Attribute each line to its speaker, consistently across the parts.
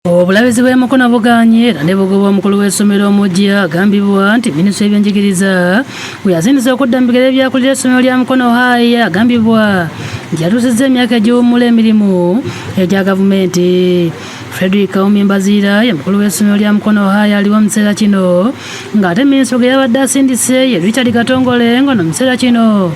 Speaker 1: Obulabirizi bw'e Mukono bugaanye era ne bugoba omukulu w'essomero omuggya agambibwa nti minisitule y'ebyenjigiriza bwe yazindise okudda mu bigere by'akulira essomero lya Mukono High agambibwa nti yatuusizza emyaka egiwummula emirimu egya gavumenti. Frederick Kawumi Mbaziira ye mukulu w'essomero lya Mukono High aliwo mu kiseera kino ng'ate minisitule gwe yabadde asindise ye Richard Katongole ng'ono mu kiseera kino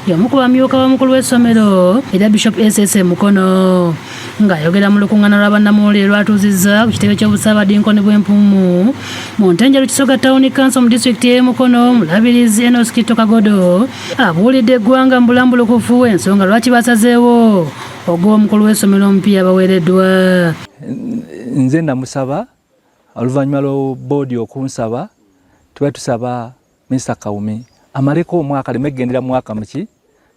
Speaker 1: y'omu ku bamyuka b'omukulu w'essomero erya Bishop SS e Mukono. Ng'ayogera mu lukuŋŋaana lwa bannamawulire lw'atuuzizza ku kitebe ky'Obusaabadinkoni bw'Empumu mu Ntenjeru Kisoga Town Council mu disitulikiti y'e Mukono, Omulabirizi Enos Kitto Kagodo abuulidde eggwanga mu bulambulukufu ensonga lwaki basazeewo ogoba omukulu w'essomero omupya abaweereddwa.
Speaker 2: Nze namusaba oluvannyuma lwa boodi okunsaba, tuba tusaba Minisita Kawumi amaleko omwaka aleme kugendera mwaka muki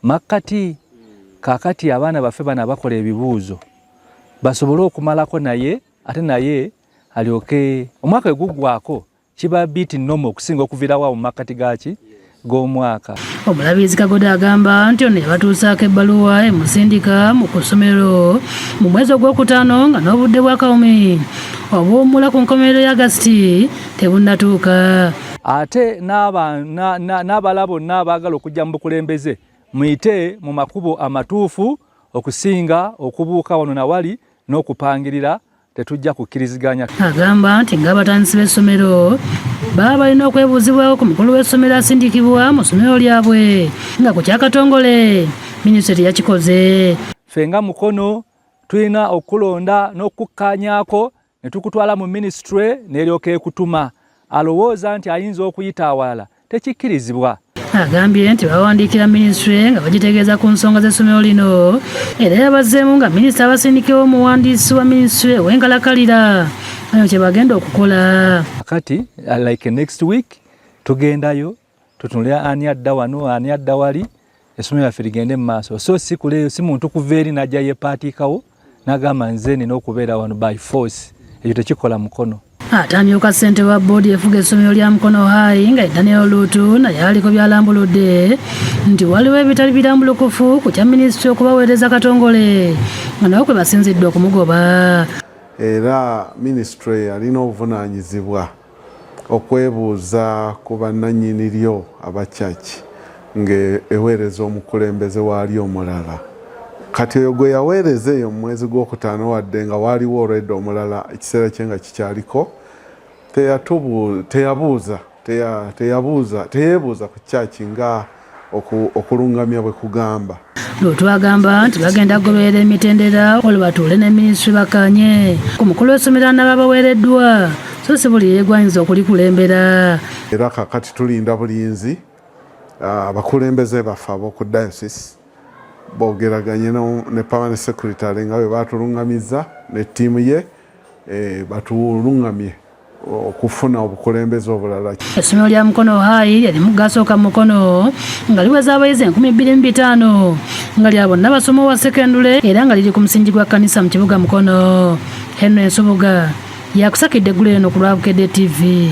Speaker 2: makkati. Kaakati abaana baffe bano abakola ebibuuzo basobole okumalako naye ate naye alyoke omwaka we guggwako kiba bit normal okusinga okuviirawo awo mu makkati gaki g'omwaka.
Speaker 1: Omulabirizi Kagodo agamba nti ono yabatuusaako ebbaluwa emusindika mu ku ssomero mu mwezi ogwokutaano nga n'obudde bwa Kawumi obuwummula ku nkomerero ya Agasiti tebunnatuuka.
Speaker 2: Ate n'abalala bonna abaagala okujja mu bukulembeze muyite mu makubo amatuufu okusinga okubuuka wano na wali n'okupangirira, tetujja kukkiriziganya.
Speaker 1: Agamba nti ng'abatandisi b'essomero baba balina okwebuuzibwako ku mukulu w'essomero asindikibwa mu ssomero lyabwe nga ku kya Katongole minisitule teyakikoze.
Speaker 2: Ffe nga Mukono tulina okulonda n'okukkaanyaako ne tukutwala mu minisitule n'eryoka ekutuma. Alowooza nti ayinza okuyita awalala tekikkirizibwa.
Speaker 1: Agambye nti bawandiikira minisitule nga bagitegeeza ku nsonga z'essomero lino era yabazzeemu nga minisita abasindikewo omuwandiisi wa minisitule ow'enkalakalira ayo kye bagenda okukola.
Speaker 2: Kati like next week tugendayo tutunule ani adda wano ani adda wali, essomero lyaffe ligende mu maaso. So si kule, si muntu kuva eri n'ajja yeepaatiikawo n'agamba nze nina okubeera wano by force, ekyo tekikola Mukono.
Speaker 1: Ate amyuka ssentebe wa bboodi efuga essomero lya Mukono High nga ye Daniel Luutu naye aliko by'alambuludde nti waliwo ebitali birambulukufu ku kya minisitule okubaweereza Katongole nga nabo kwe basinzidde okumugoba.
Speaker 3: Era minisitule yalina obuvunaanyizibwa okwebuuza ku bannannyini lyo aba church ng'eweereza omukulembeze waalyo omulala. Kati oyo gwe yaweereza eyo mu mwezi gwokutaano wadde nga waaliwo already omulala ekiseera kye nga kikyaliko, teyabuuza teyabuuza teyeebuuza ku church nga okulungamya bwe kugamba.
Speaker 1: Luutu agamba nti bagenda kugoberera emitendera olwo batuule ne minisitule bakkaanye ku mukulu w'essomero anaaba baweereddwa, so si buli yeegwanyiza okulikulembera.
Speaker 3: Era kakati tulinda bulinzi abakulembeze baffe ab'oku diocese boogeraganye ne permanent secretary nga bwe batulungamizza ne ttiimu ye, batulungamye okufuna obukulembeze obulala.
Speaker 1: Essomero lya Mukono High lyali mu gasooka mu Mukono nga liweza abayizi 2500 nga lya bonna basoma owa sekendule era nga liri ku musingi gwa kkanisa mu kibuga Mukono. Henry Nsubuga yakusakidde eggulo eno ku lwa Bukedde TV.